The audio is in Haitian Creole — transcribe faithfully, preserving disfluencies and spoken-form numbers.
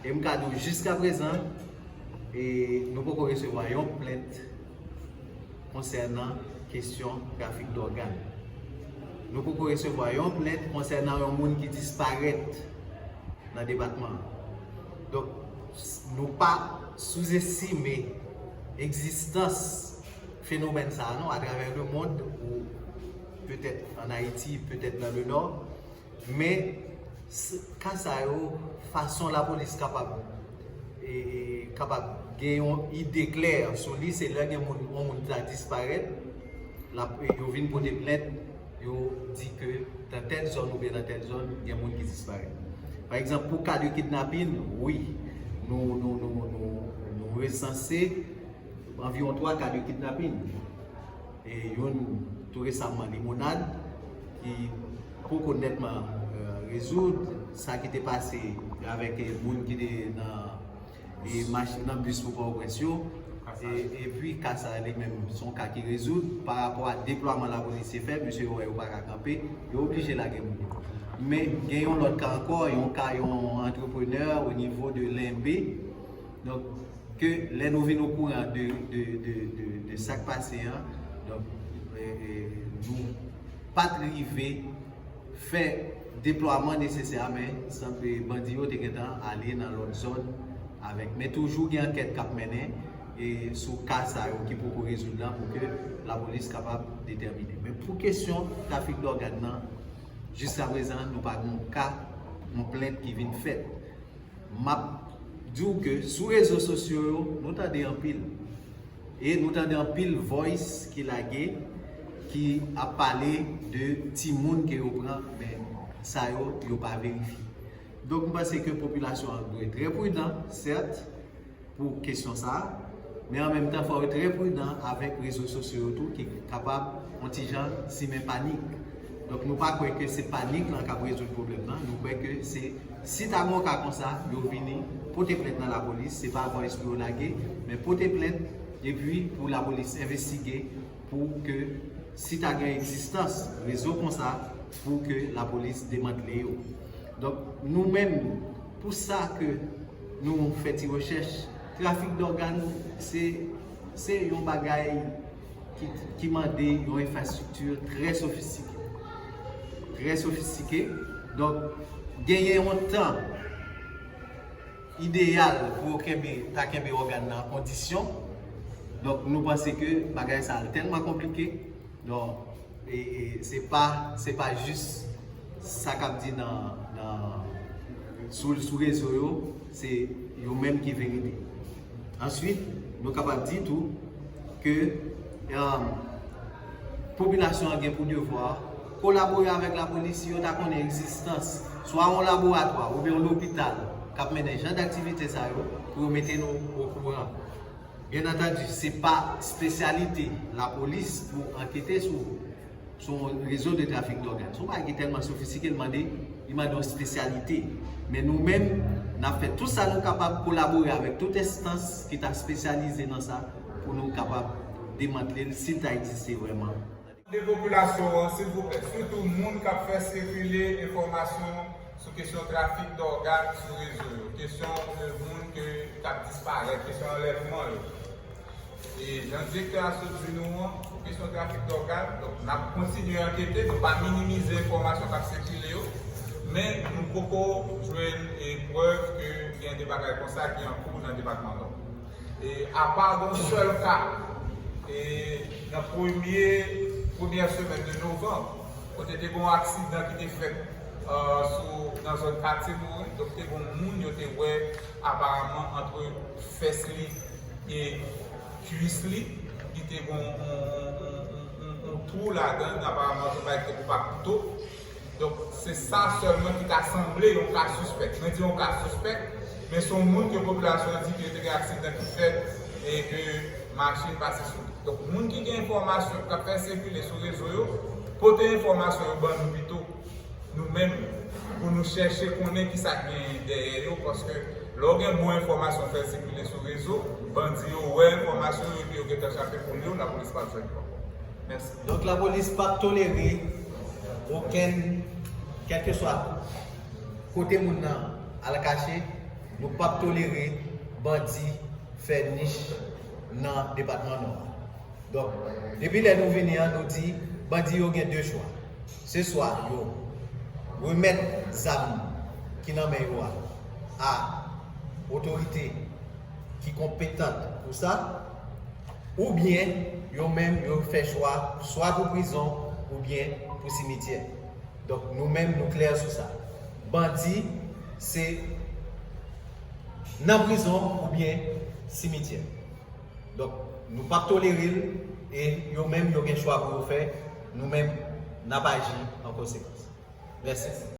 E m ka di w jiska prezan, e nou poko resevwa yon plent konsènan kesyon trafik dògàn. Nou poko resevwa yon plent konsènan yon moun ki disparèt nan depatman an. Donk, s- nou pa souzestime egzistans fenomèn sa a non, atravè lemond, ou petèt ann Ayiti, petèt nan Lenò. Men, s- ka sa yo, fason lapolis kapab e, e, kapab gen yon ide klè sou li, se lè gen moun, yon moun ta disparèt, la, yo vin pote plent, yo di ke nan tèl zòn oubyen nan tèl zòn, gen moun ki disparèt. Pa egzanp, pou ka de kidnapin, wi, nou, nou, nou, nou, nou resanse anviwon twa ka de kidnapin. E youn tou resaman, Limonad, ki poko nètman, euh, rezoud, sa ki te pase avèk, eh, moun ki te nan, eh, machin nan bis pou Pòtoprens yo. E, epi ka sa li menm, se yon ka ki rezoud pa rapò a deplwaman lapolis te fè, mesye yo wè yo pa ka kanpe, yo oblije lage moun yo. Men gen yon lòt ka ankò, yon ka yon antreprenè o nivo de Lenbe. Donk, ke lè nou vin okouran de, de, de, de, de sa k pase an, donk, e, e, nou pa t rive fè deplwaman nesesè a, men sanble bandi yo te gentan ale nan lòt zòn avèk. Men toujou gen ankèt k ap mennen e sou ka sa yo ki poko rezoud la pou ke lapolis kapab detèmine. Men pou kesyon trafik dògàn nan, jiska prezan, nou pa gen yon ka, yon plent ki vin fèt. M ap di w ke sou rezo sosyo yo, nou tande anpil. E nou tande anpil voice ki lage, ki ap pale de timoun ke yo pran, men sa yo, yo pa verifye. Donk, m panse ke popilasyon an dwe trè pridan, sèt, pou kesyon sa a, men an menm tan, fò yo trè pridan avèk rezo sosyo yo tou, ki kapab yon ti jan simen panik. Donk, nou pa kwè ke se panik lan k ap rezoud pwoblèm nan. Nou kwè ke se, si ta gen yon ka konsa, yo vini pote plent nan lapolis, se pa voice pou yo lage, men pote plent, epi pou lapolis envestige pou ke, si ta gen egzistans rezo konsa, pou ke lapolis demantle yo. Donk, nou menm, pou sa ke nou fè ti rechèch, trafik dògàn, se, se yon bagay ki, ki mande yon enfrastrikti trè sofistike. Trè sofistike. Donk, genyen yon tan ideyal pou yo kenbe, ta kenbe ògàn nan an kondisyon. Donk, nou panse ke bagay sa a tèlman konplike. Donk, e, e, se pa, se pa jis sa k ap di nan, nan, sou, sou rezo yo, se yo menm ki verite. Answit, nou kapab di tou ke, um, popilasyon an gen pou devwa kolabore avèk lapolis si yo ta konnen egzistans swa yon laboratwa oubyen yon lopital k ap mennen jan daktivite sa yo, pou yo mete nou okouran. Byen antandi, se pa espesyalite lapolis pou ankete sou, sou yon rezo de trafik dògàn. Se yon bagay ki tèlman sofistike, l mande, li mande yon espesyalite. Men nou menm, n ap fè tout sa nou kapab, kolabore avèk tout enstans ki ta espesyalize nan sa, pou nou kapab demantle l si l ta egziste vrèman. Mande popilasyon an, silvouplè, sitou moun k ap fè sikile enfòmasyon sou kesyon trafik dògàn sou rezo yo, kesyon de moun ke, k ap disparèt, kesyon anlèvman yo. E jan direktè a sot di nou an, pou kesyon trafik dògàn, donk, n ap kontinye ankete, nou pa minimize enfòmasyon k ap sikile yo, men nou poko jwenn, e, prèv ke gen de bagay konsa ki an kou nan depatman Nò. E, apa gon sèl ka, e, nan premye, premyè semèn de novanm, kote te gon aksidan ki te fèt, e, sou, nan zòn Katye Moren. Donk, te gon moun yo te wè, aparaman, antre fès li e kwis li, li te gon yon, yon, yon, yon, yon twou ladan l, aparaman, se bagay ki te pou pa kouto. Donk, se sa sèlman ki ta sanble yon ka sispèk. Mwen di yon ka sispèk, men se yon moun ke popilasyon an di ke te gen aksidan ki fèt e ke machin pase sou li. Donk, moun ki gen enfòmasyon, k ap fè sikile sou rezo yo, pote enfòmasyon yo ban nou pito, nou menm, pou nou chèche konnen kisa k genyen dèyè yo, paske lè w gen bon enfòmasyon fè sikile sou rezo, bandi yo wè enfòmasyon yo epi yo gentan chape poul yo, lapolis p ap jwenn yo ankò. Mèsi. Donk, lapolis p ap tolere okenn, kèlkeswa kote moun nan al kache, Nou p ap tolere bandi fè nich nan depatman Nò a. Donk, depi lè nou vini an, nou di bandi yo gen de chwa. Se swa yo remèt zam ki nan men yo a a otorite ki konpetant pou sa, oubyen yo menm yo fè chwa swa pou prizon oubyen pou simityè. Donk, nou menm, nou klè sou sa. Bandi, se nan prizon oubyen simityè. Donk, nou p ap tolere l e yo menm, yo gen chwa pou yo fè. Nou menm, n ap aji an konsekans. Mèsi.